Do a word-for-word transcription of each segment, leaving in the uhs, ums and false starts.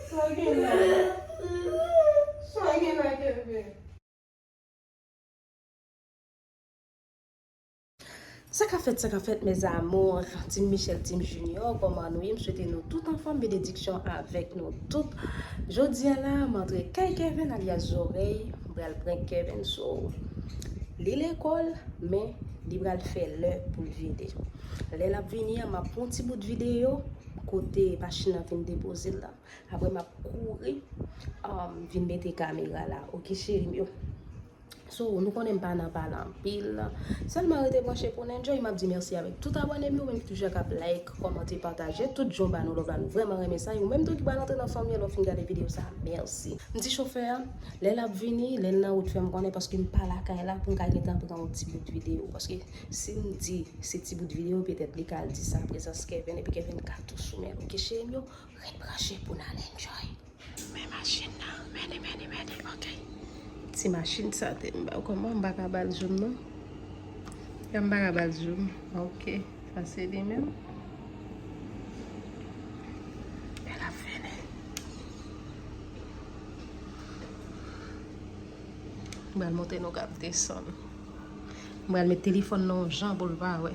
Sa gen la? Sa gen la, Kevin? Sa k ap fèt, sa k ap fèt, mes amours, Team Michel, Team Junior, kòman nou ye? M swete nou tout anfòm, benediksyon avèk nou tout. Jodi a la, m antre kay Kevin, alyas Zòrèy, m pral prank Kevin, so, li lekòl, men li pral fè lè pou l vini. Lè l ap vini an, m ap pran yon ti bout videyo, kote machin nan vin depoze l la. Apre, m ap kouri, um, vin mete kamera la. Oke, cheri m yo. So, nou konnen m pa nan pale anpil. Sèlman rete branche pou n enjoy. M ap di mèsi avèk tout abòne m yo, menm ki toujou k ap like, kòmante, pataje. Tout jan w ba nou love la, nou vrèman renmen sa. E ou menm tou ki pral antre nan fanmi an, lè w fin gade videyo sa, mèsi. M di chofè a, lè l ap vini, lè l nan wout, fè m konnen, paske m pa lakay la pou m ka gentan pran yon ti bout videyo. Paske si m di se ti bout videyo, petèt li ka al di sa prezans Kevin, epi Kevin ka tou sou men l. Oke, cheri m yo, ret branche pou n al enjoy. Men machin nan, men li, men li, men li, oke. Ti machin sa te, m pa, kòman m pa ka ba l zoom non? Ya m pa ka ba l zoom. Oke, sa se li menm. Lè l ap vini. M pral montre nou k ap desann. M pral met telefòn nan yon jan pou l pa wè.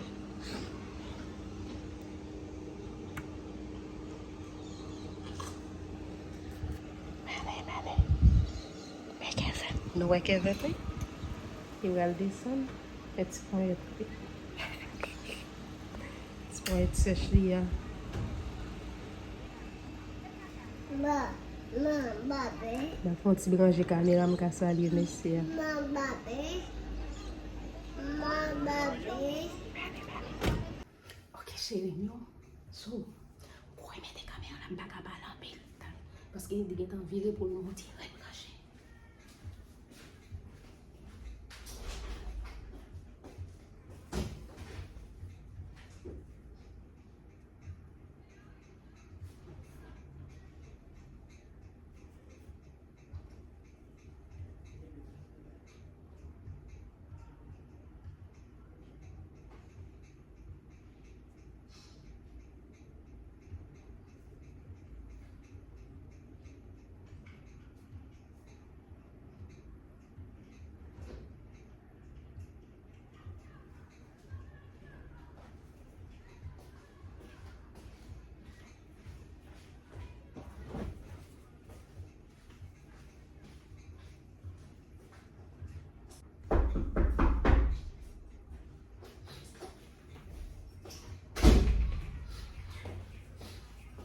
Men li, men li. Men Kevin. Nou wè Kevin, wi? Li pral desann. Men ti ponyèt li. Ti ponyèt sèch li a. Ma, ma, babe. M ap fè yon ti branche kamera, m ka salye mesye a. Ma, babe. Ma, babe. Ok, cheri m yo. So, m kouri mete kamera la, m pa ka pale anpil. Paske li gentan vire pou l monte, ret branche.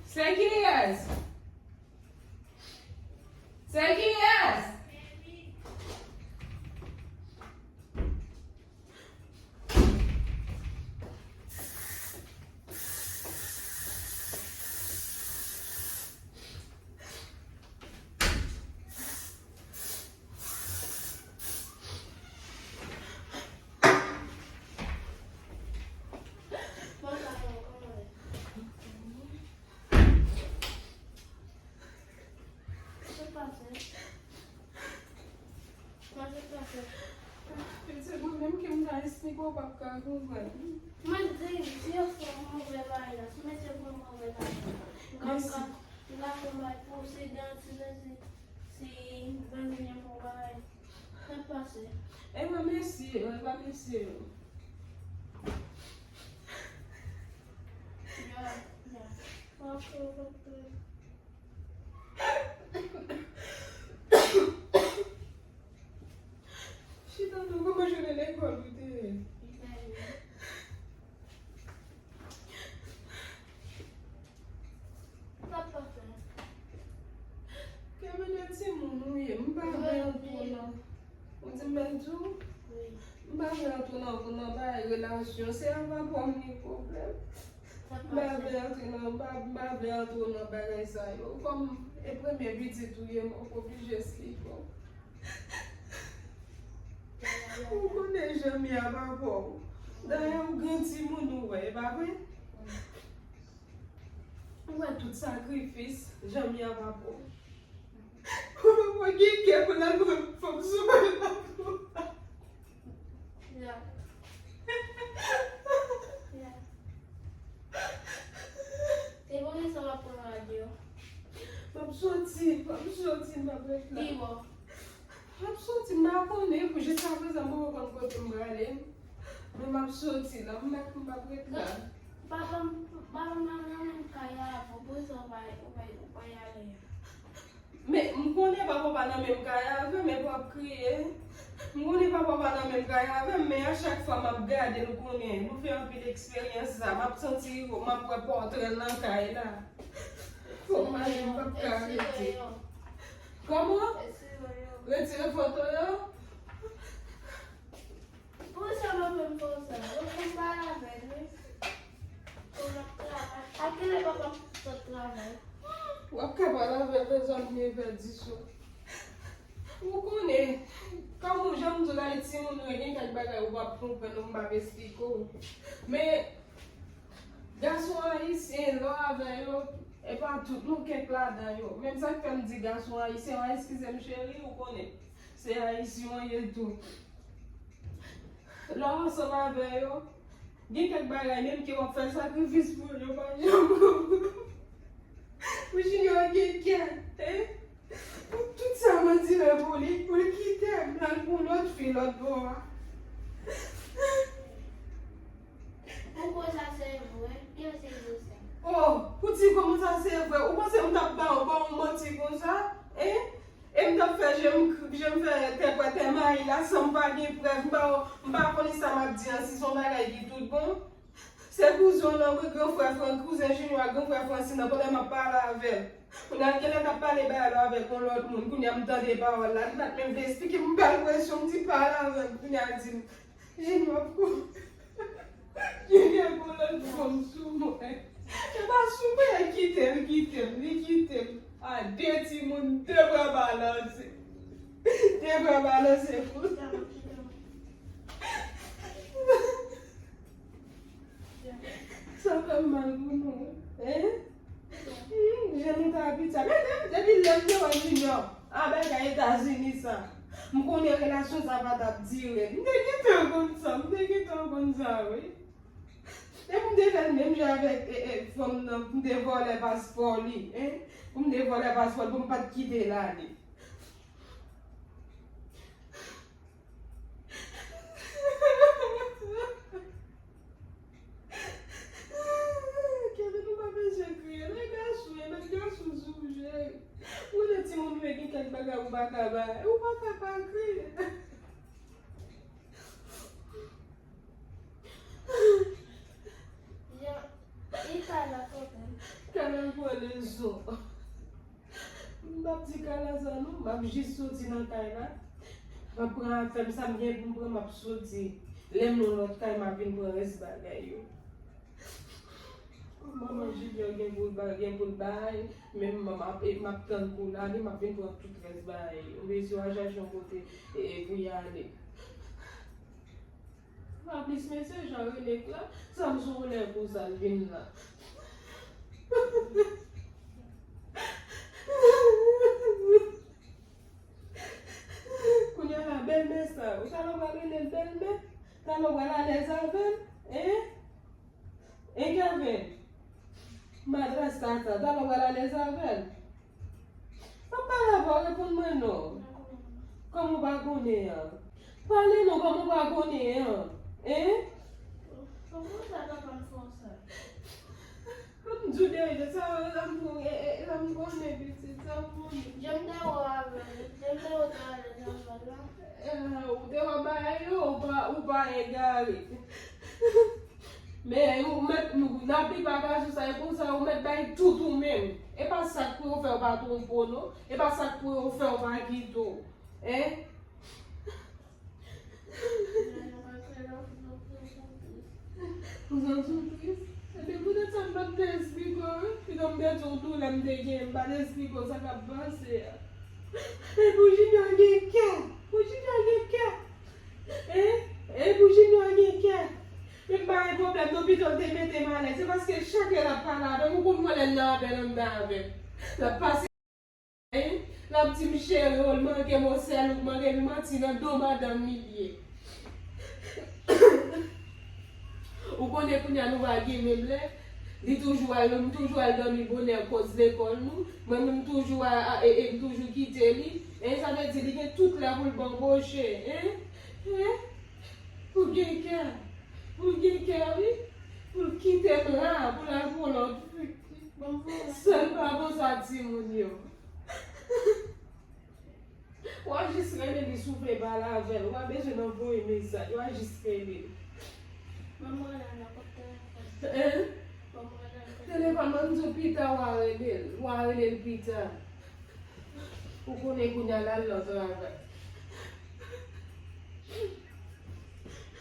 Se kiyès? Se kiyès? Sa pase? Sa pase? Se mwen menm ke m ta esplike w, w p ap ka konprann. Mwen di, si yo fè yon move bagay la, si mesye fè yon move bagay la, m ka, m ka, m ka fè yon bagay pou se dan, si mesye, si Vanzini fè yon bagay. Sa pase? E pa mesye yo, e pa mesye yo. Ya, ya. W ap fè w konprann. Chita non, kòman jounen lekòl ou te ye? Sa pa fè. Kevin, e timoun ou ye, m pa vle antre nan. Ou di m bèl di w? Wi. M pa vle antre nan, nan bagay relasyon. Se avè w m gen pwoblèm. M pa vle antre nan, m pa, m pa vle antre nan bagay sa yo. Kòm e premye pitit ou ye, m oblije esplike w. Ou konnen Jami a pa pa w. Dayè, ou gen timoun ou wè, e pa vre? Ou wè tout sakrifis, Jami a pa pa w. Ou pa gen kè pou l al pran fanm sou mwen la pou. Ya. Ya. Se pou kisa w ap pran radyo? M ap sot M ap soti, m ap ret la. Ki bò? M ap soti, m pa konnen, pou jiskaprezan m poko konn kote m prale. Men m ap soti la, m mèt m p ap ret la. Papa m, papa m pa nan menm kay avè w, pou sa w pa, ou pa, ou pa y ale. Men m konnen papa w pa nan menm kay avè m, men w ap kriye. M konnen papa w pa nan menm kay avè m, men a chak fwa m ap gade l, ou konnen, nou fè anpil eksperyans sa, m ap santi, m ap wè pòtrè l nan kay la. Fòk m ale, m p ap ka rete. Kòman? Retire foto yo? Pou sa mwen menm konsa, yo konn pale avè l, wi. Pou m ap travay. A kilè papa m sot travay? W ap ka pale avè l, bezwen vini vè dis ou. Ou konnen, kòm ou jan m di w la, e timoun yo, gen kèk bagay ou p ap konprann, ou m p ap esplike w. Men, gason ayisyen, lè w avè yo, e pa tout, non, kèk ladan yo. Menm sa k fè m di gason ayisyen, w a eskize m cheri, ou konnen. Se ayisyen w ye tou. Lè w ansanm avè yo, gen kèk bagay menm ke w ap fè sakrifis pou yo, pa janm konprann. Pou Junior gen kè, hein? Pou tout sa mwen di lè pou li, pou l kite m, l al pou lòt fi, lòt bò a. Pou konsa se vre, kè se vre sa. Oh, pou di kòman sa se vre, ou panse m t ap ba w, ba w manti konsa, hein? E m t ap fè je m, je m fè tè kwè tè mayi la, san m pa gen prèv, m pa, m pa konnen sa m ap di an, si se yon bagay ki tout bon. Se kouzen w lan, wi, gran frè Fran-, kouzen Junior ak gran frè Francine nan, pandan m ap pale avè l. Kounye a, genlè n ap pale bagay la avèk yon lòt moun, kounye a, m tande pawòl la, li pa t menm vle esplike m, m ba l presyon, m di pale avè m, kounye a, l di m, Junior, pou Junior gon lòt fanm sou mwen. E pa sou mwen, kite l, kite l, li kite l. A de timoun, de bra balanse. De bra balanse pou sa fè m mal pou nou, hein? Hmm, jan nou ta abitye. Men depi, depi lè m te wè Junior a bagay Etazini sa, m konnen relasyon sa pa t ap dire. M te gentan konn sa, m te gentan konn sa, wi. Depi m te fè l menm jan avèk, e, e, fanm nan, pou m te vòlè paspò li, hein? Pou m te vòlè paspò l, pou m pa t kite l ale. Kevin, ou pa bezwen kriye. Lè gason, e mèt gason sou je. Ou konnen timoun yo gen kèk bagay ou pa ka bay. Ou pa ka pa kriye. Ya, e Kayla kote? Kayla pran lezon. M p ap di Kayla sa non, m ap jis soti nan kay la. M ap pran afè m, sa m gen pou m pran, m ap soti. Lè m nan lòt kay, m ap vin pran rès bagay yo. Manman Junior gen pou l ba-, gen pou l bay, men m ap, e, m ap tann pou l ale, m ap vin pran tout rès bagay yo. Mesye yo a chache yon kote, e, e, pou y ale. Aplis mesye jan René k la, sa m sou lè pou sa l vin la. Kounye a la, bèlmè sa, ou talè w pral rele l bèlmè? Talè w pral alèz avè l? Hein? Hein, Kevin? Madras tata, talè w pral alèz avè l? Pa pale avè w, reponn mwen non. Kòman w pa konnen an? Pale non, kòman w pa konnen an? Hein? Kòman sa papa m fè w sa? M di w deja, sa, sa m konnen, e, e, sa m konnen, pitit, sa m konnen. Jan m te wè w avè l, jan m te wè w te alèz avè l la. E, ou te wè bagay yo, ou pa, ou pa egare. Men ou mèt, nou, nan pi pa ka sou sa, e konsa ou mèt bay tout ou menm. E pa sa k pou yo fè w pa twonpe w non. E pa sa k pou yo fè w pa kite w. Hein? Ou santi w tris? Ebyen poutèt sa m pa t esplike w, wi. Piga m te di w doulè m te gen, m pa t esplike w sa k ap pase a. E pou Junior gen kè, pou Junior gen kè. E, e pou Junior gen kè. Men m pa gen pwoblèm non, pito l te mete m alèz. Se paske chak lè l ap pale avè m, ou konn mwen lè l nan apèl anndan avè m. L ap pase, l ap di m cheri w, l manke m o sèl, ou manke m manti nan do madanm li ye. Ou konnen kounye a nou pa gen menm lè. Li toujou al, m toujou al dòmi bonè akoz lekòl nou. Mwen menm m toujou a, a, e, e m toujou kite li. E sa vle di li gen tout lè pou l banboche, en? En? Pou l gen kè. Pou l gen kè, wi. Pou l kite m la, pou l al pou lòt fi. Sèl pa bon sa timoun yo. W a jis rele li si w vle pale avè l. W a bezwen nan voye mesaj. W a jis rele li. Manman, w rele nan kòt telefòn. Hein? Manman, w rele nan kòt telefòn. Telefòn, mwen m di w pita w a rele l. W a rele l pita. Ou konnen kounye a l al nan travay.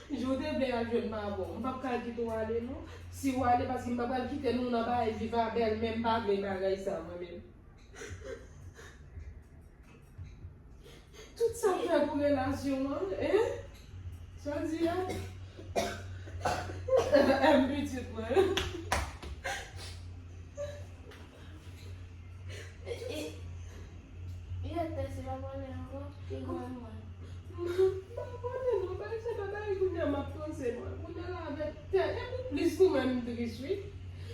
Jan w te vle al jwenn pa bon. M p ap ka kite w ale non. Si w ale, paske m pa pral kite nou nan bagay viv a bèl, men m pa vle bagay sa mwen menm. Tout sa fè pou relasyon an, en? Sa w di a? M pitit mwen. E, e, e, Tèsi pa pale ankò? Ki grann mwen? M pa konnen non, bagay sa pa bagay kounye a m ap panse mwen. Kounye a la avèk tèt, e pou plis nou menm m tris wi.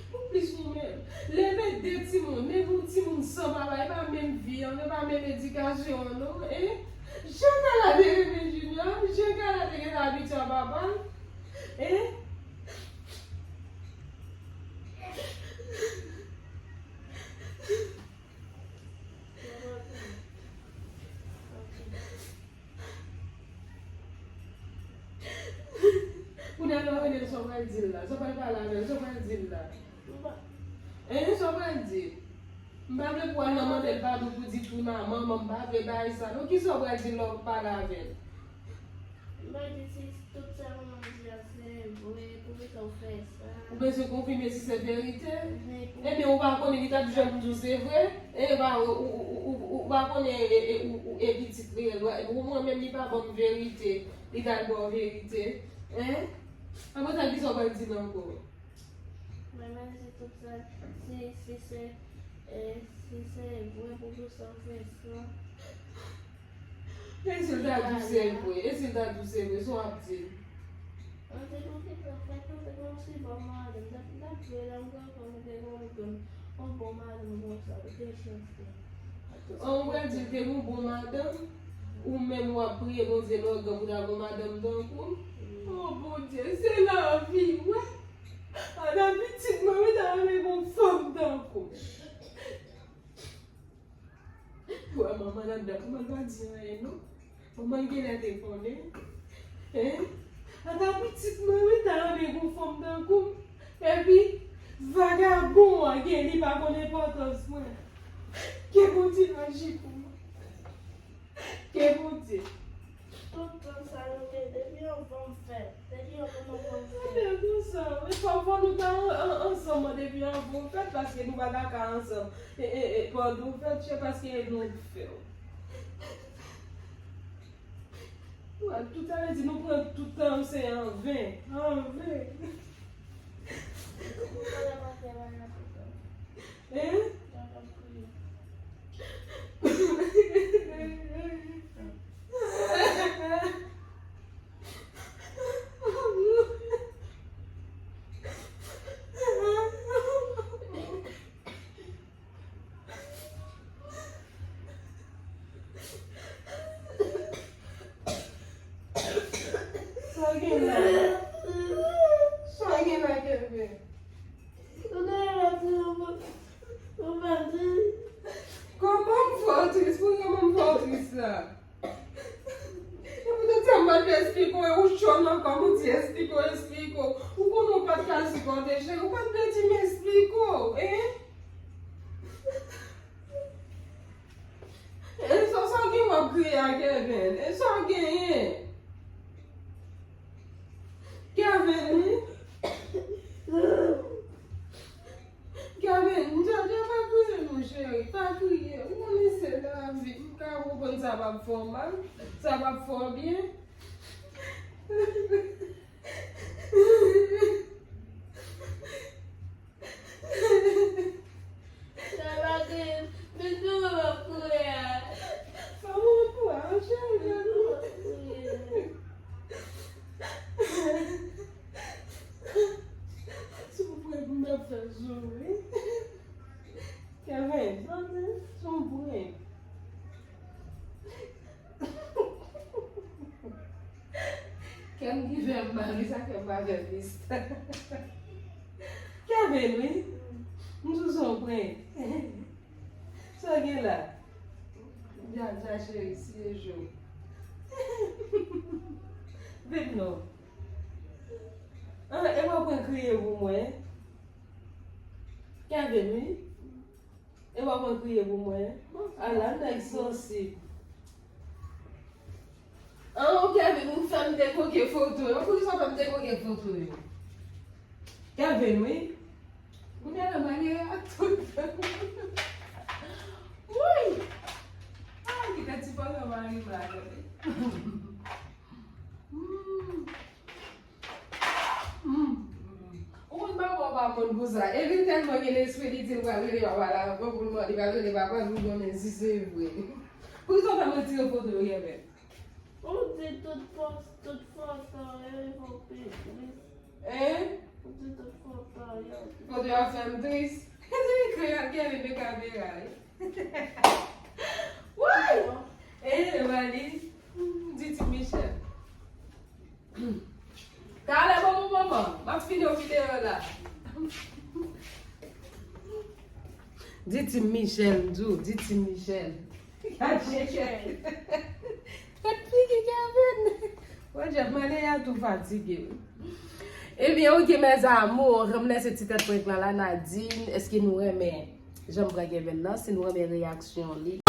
Pou plis nou menm. Leve de timoun, leve yon timoun san papa, e pa menm vi an, e pa menm edikasyon an non, en? Jan Kala te renmen Junior, jan Kala te gentan abitye a papa l, en? Kounye a lè w rele l, sa w pral di l la? Sa w pral pale avè l? Sa w pral di l la? Hein, sa w pral di? M pa vle pou w al nan mande l padon pou di tou nan manman, m pa vle bagay sa non. Kisa w pral di l lè w pale avè l? M pral di si tout sa manman di a se vre, poukisa w fè sa? Ou bezwen konfime si se verite? Ebyen, ou pa konnen li t ap janm di w se vre? E pa, ou, ou pa konnen e, e, ou, ou e pitit reyèl. Ou mwen menm li pa ban m verite, li t al ba w verite. Hein? Apre sa, kisa w pral di l ankò? Mwen menm si tout sa, si, si se, e, si se vre, poukisa w fè sa? E si l ta di w se vre? E si l ta di w se vre? Sa w ap di l? Mwen te konfye l fèt, mwen te konn si bon madanm. Dap, dap jwe la, mwen konn mwen te konn yon bon madanm konsa, ou te chans la. An, ou pral di l te yon bon madanm? Ou menm w ap priye Bondye lè w gran pou ta gon madanm tankou m? O Bondye, se lavi, wè. Ala pitit mwen, mwen ta renmen gon fanm tankou m. Wè manman anndan, manman pa di anyen non. Manman genlè te konnen. Hein? Ata pitit mwen wi ta renmen gon fanm tankou m. Epi vagabon an gen li pa konn enpòtans mwen. Ke Bondye aji pou mwen. Ke Bondye. Tout tan sa nou te depi anvan m fèt. Depi anvan m fèt. Ebyen konsa, e fò, fò nou ta an, an, ansanm depi anvan w fèt, paske nou pa ta ka ansanm. E, e, e, pandan w fèt, se paske e nou k fè w. Wè, tout sa vle di nou pran tout tan se anven. Anven. Hein? Sa gen la? Sa gen la, Kevin? Kòman m fè w tris? Pou kòman m fè w tris la? E poutèt sa m pa t vle esplike w, e ou cho nan kò m, ou di esplike w, esplike w. Ou konnen w pa t ka sipòte, cheri, ou pa t vle di m esplike w, en? E sa, sa w gen w ap kriye a, Kevin? E sa w genyen? Kevin, wi. Kevin, m te, te pa kriye non, cheri, pa kriye. Ou konnen se lavi. M ka konprann sa p ap fè w mal, sa p ap fè w byen. Sa pa gen, men tou w ap kouri a. Sa w ap kouri a, cheri? Men tou w ap kouri a. Si w pran pou m ap fè Kè m ki fè m mal, wi, sa fè m pa fè plis. Kevin, wi. M sou son prank. Sa w gen la? Dja, dja, cheri, siye je w. Vin non. Ah, e w ap pran kriye pou mwen? Kevin, wi. E w ap pran kriye pou mwen? Ala nèg sansib. Ah, ok, Kevin, ou fè m dekoke foto yo. Poukisa w fè m dekoke foto yo? Kevin, wi. Kounye a la, mare a tout. Woy! Ah, kite ti pòtò mari m la, tande. Hmm. Hmm. Ou konn papa w pa konn pou sa. Epi l tèlman gen lespri, li di l pral rele papa l avan pou l mande, li pral rele papa l pou l konnen si se vre. Poukisa w fè m retire foto yo, Kevin? Ou di tout fòs, tout fòs, sa, e fò pi tris. Hein? Ou di tout fòs, sa, yo. Foto yo ap fè m tris. Se li k ap gade de kamera, wi. Woy! Eh, Mali. Di Ti Michel. Talè, bon, bon, bon, bon. M ap fini yon videyo la. Di Ti Michel, m di w, di Ti Michel. Gad figi Kevin. Bon, Jeff, mane a tou fatige, wi. Ebyen, ok, mes amours, jan m lese ti tèt prank lan la, Nadine, èske nou renmen jan m pran Kevin nan? Si nou renmen reyaksyon li,